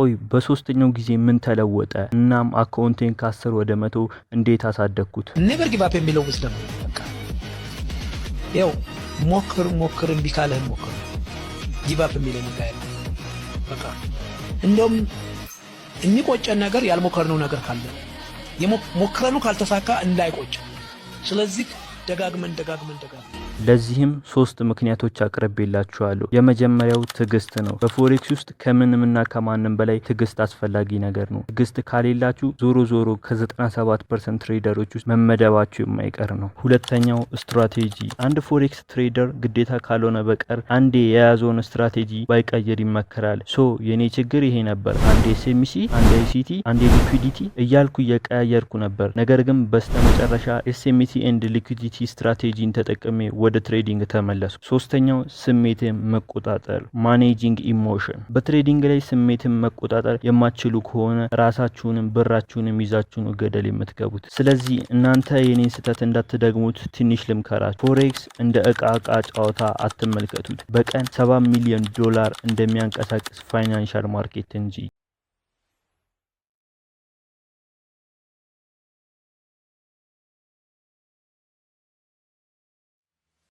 ቆይ፣ በሶስተኛው ጊዜ ምን ተለወጠ? እናም አካውንቴን ከ10 ወደ 100 እንዴት አሳደግኩት? Never give up የሚለው wisdom ነው። በቃ ያው ሞክር ሞክር፣ እምቢ ካለህ ሞክር። Give up የሚለው ነገር የለም። በቃ እንደውም የሚቆጨን ነገር ያልሞከርነው ነገር ካለ፣ ሞክረነው ካልተሳካ እንዳይቆጭ። ስለዚህ ደጋግመን ደጋግመን ደጋግመን። ለዚህም ሶስት ምክንያቶች አቅርቤላችኋለሁ። የመጀመሪያው ትዕግስት ነው። በ forex ውስጥ ከምንምና ከማንም በላይ ትዕግስት አስፈላጊ ነገር ነው። ትዕግስት ካሌላችሁ ዞሮ ዞሮ ከ97% trader ኦች ውስጥ መመደባችሁ የማይቀር ነው። ሁለተኛው ስትራቴጂ። አንድ forex trader ግዴታ ካልሆነ በቀር አንዴ የያዘውን ስትራቴጂ ባይቀይር ይመከራል። So የኔ ችግር ይሄ ነበር። አንዴ SMC፣ አንዴ ICT፣ አንዴ liquidity እያልኩ እየቀያየርኩ ነበር። ነገር ግን በስተመጨረሻ SMC and liquidity strategy ን ተጠቅሜ ወደ trading ተመለስኩ። ሶስተኛው ስሜትን መቆጣጠር፣ managing emotion። በ trading ላይ ስሜትን መቆጣጠር የማትችሉ ከሆነ ራሳችሁንም ብራችሁንም ይዛችሁ ነው ገደል የምትገቡት። ስለዚህ እናንተ የኔን ስህተት እንዳትደግሙት ትንሽ ልምከራችሁ። Forex እንደ እቃ እቃ ጨዋታ አትመልከቱት። በቀን 7 ሚሊዮን ዶላር እንደሚያንቀሳቅስ financial market እንጂ።